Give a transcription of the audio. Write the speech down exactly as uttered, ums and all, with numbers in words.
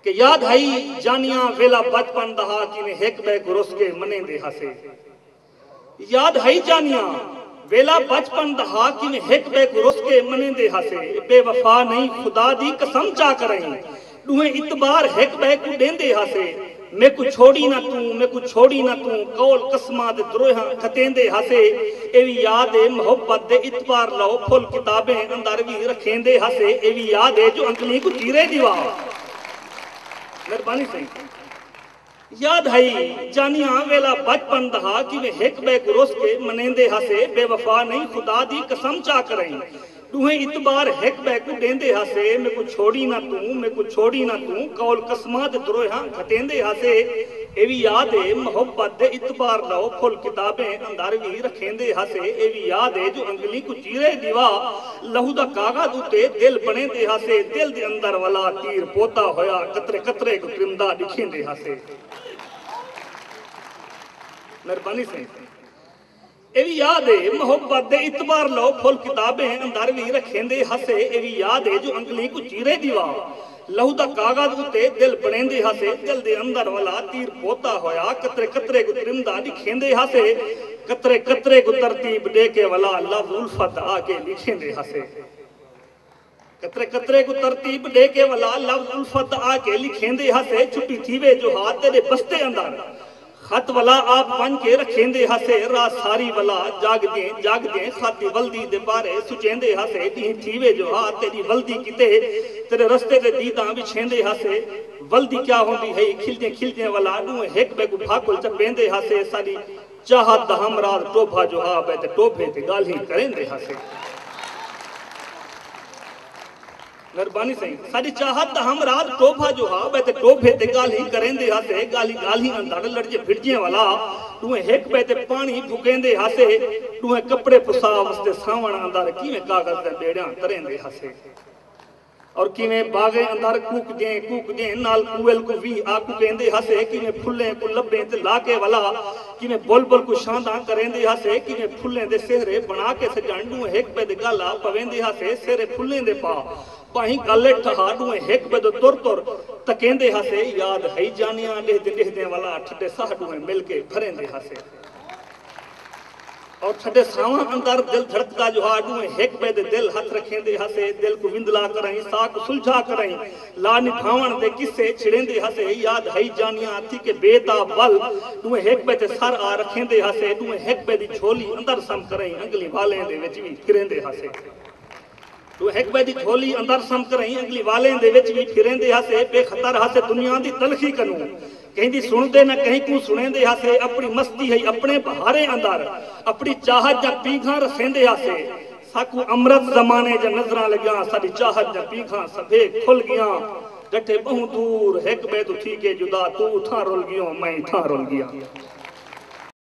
کہ یاد ہئی جانیاں ویلا بچپن دا ہا کیویں ہک ٻئے کوں رس کے منیندے ہاسے۔ یاد ہئی جانیاں ویلا بچپن دا ہا کیویں ہک ٻئے کوں رس کے منیندے ہاسے۔ بے وفا نئیں خدا دی قسم چا کرئیں، ݙوہیں اعتبار ہک ٻئے کوں ݙیندے ہاسے۔ میکوں چھوڑی نہ توں، میکوں چھوڑی نہ توں، قول قسماں دے دروہاں کھتیندے ہاسے۔ اے وی یاد اے محبت دے اعتبار لو پھل کتابیں اندر وی رکھیندے ہاسے۔ اے وی یاد اے جو انگلیں کوں چیرے ݙیوا۔ مہربانی سئیں۔ یاد ہئی جانیاں ویلا بچپن دا ہا کیویں ہک ٻئے کوں رس کے منیندے ہاسے۔ بے وفا نئیں خدا دی قسم چا کرئیں، ݙوہیں اعتبار ہک ٻئے کوں ݙیندے ہاسے۔ میکوں چھوڑی نہ توں، میکوں چھوڑی نہ توں، قول قسماں دے دروہاں گھتیندے ہاسے۔ اے وی یاد اے محبت دے اعتبار لو پھل کتابیں اندر وی رکھیندے ہاسے۔ اے وی یاد اے جو انگلیں کوں چیرے ݙیوا، لہو دا کاغذ اتے دل بݨیندے ہاسے۔ دل دے اندر ولا تیر پوتا ہویا قطرے قطرے کوں ترمدا ݙکھیندے ہاسے۔ مہربانی سئیں۔ اے وی یاد اے محبت دے اعتبار لو پھل کتابیں اندر وی رکھیندے ہاسے۔ اے وی یاد اے جو انگلیں کوں چیرے ݙیوا، لہو دا کاغذ اتے دل بݨیندے ہاسے۔ دل دے اندر ولا تیر پوتا ہویا قطرے قطرے کوں ترمدا ݙکھیندے ہاسے۔ قطرے قطرے کوں ترتیب ݙے کے ولا لفظ الفت آ کے لکھیندے ہاسے۔ قطرے قطرے کوں ترتیب ݙے کے ولا لفظ الفت آ کے لکھیندے ہاسے۔ چھٹی تھیوے جو ہا تیݙے بستے اندر، خط ولا آپ ونڄ کے رکھیندے ہاسے۔ رات ساری ولا جاڳدیں جاڳدیں خط دی ولدی دے بارے سوچیندے ہاسے۔ ݙینہہ تھیوے جو ہا تیݙی ولدی کیتے تیݙے رستے تے دیداں وچھیندے ہاسے۔ ولدی کیا ہوندی ہئی، کھلدیں کھلدیں ولا ݙوہیں ہک ٻئے کوں بھاکل چپیندے ہاسے۔ ساݙی چاہت دا ہمراز ٹوبھا جو ہا، ٻئے تے ٹوبھے تے ڳالھیں کریندے ہاسے۔ مہربانی سئیں۔ ساݙی چاہت دا ہمراز ٹوبھا جو ہا، ٻئے تے ٹوبھے تے ڳالھیں کریندے ہاسے۔ ڳالھیں ڳالھیں اندر لڑجے بھڑجیں ولا ݙوہیں ہک ٻئے تے پاݨی پھکیندے ہاسے۔ ݙوہیں کپڑے پسا وسدے ساوݨ اندر کیویں کاغذ دے ٻیڑیاں تریندے ہاسے۔ اور کیویں باغیں اندر کوکدیں کوکدیں نال کوئل کوں وی آ کوکیندے ہاسے، کیویں پھلیں کوں لبیں تے لا کے ولا، کیویں بلبل کوں شانداں کریندے ہاسے، کیویں پھلیں دے سہرے بݨا کے سڄݨ ݙوہیں ہک ٻئے دے ڳل آ پویندے ہاسے۔ سہرے پھلیں دے پا ٻاہیں ڳل اچ ٹھہا ݙوہیں ہک ٻئے دو تر تر تکیندے ہاسے۔ یاد ہئی جانیاں ݙیہدیں ݙیہدیں ولا ٹھڈے ساہ ݙوہیں مل کے بھریندے ہاسے۔ اور ٹھڈے ساہواں اندر دل دھڑکدا جو ہا، ݙوہیں ہک ٻئے دے دل ہتھ رکھیندے ہاسے۔ دل کوں وندلا کرائیں، ساہ کوں سلجھا کرائیں، لا نبھاوݨ دے قصے چھڑیندے ہاسے۔ یاد ہئی جانیاں تھی کے بے تاب ول، ݙوہیں ہک ٻئے تے سر آ رکھیندے ہاسے۔ ݙوہیں ہک ٻئے دی جھولی اندر سم کرائیں، انگلیں والیں دے وچ وی پھریندے ہاسے۔ ݙوہیں ہک ٻئے دی جھولی اندر سم کرائیں، انگلیں والیں دے وچ وی پھریندے ہاسے۔ بے خطر ہاسے دنیا دی تلخی کنوں، کہیں دی سݨدے نہ کہیں کوں سݨیندے ہاسے۔ اپݨی مستی ہئی اپݨے بہاریں اندر، اپݨی چاہت دیاں پیگھاں رسیندے ہاسے۔ ساکوں امرت زمانے دیاں نظراں لڳیاں، ساݙی چاہت دیاں پیگھاں سبھے کھل ڳیاں۔ ڈٹھے ٻہوں دور ہک ٻئے توں تھی کے جدا، توں اتھاں رل ڳیوں، میں اتھاں رل ڳیاں۔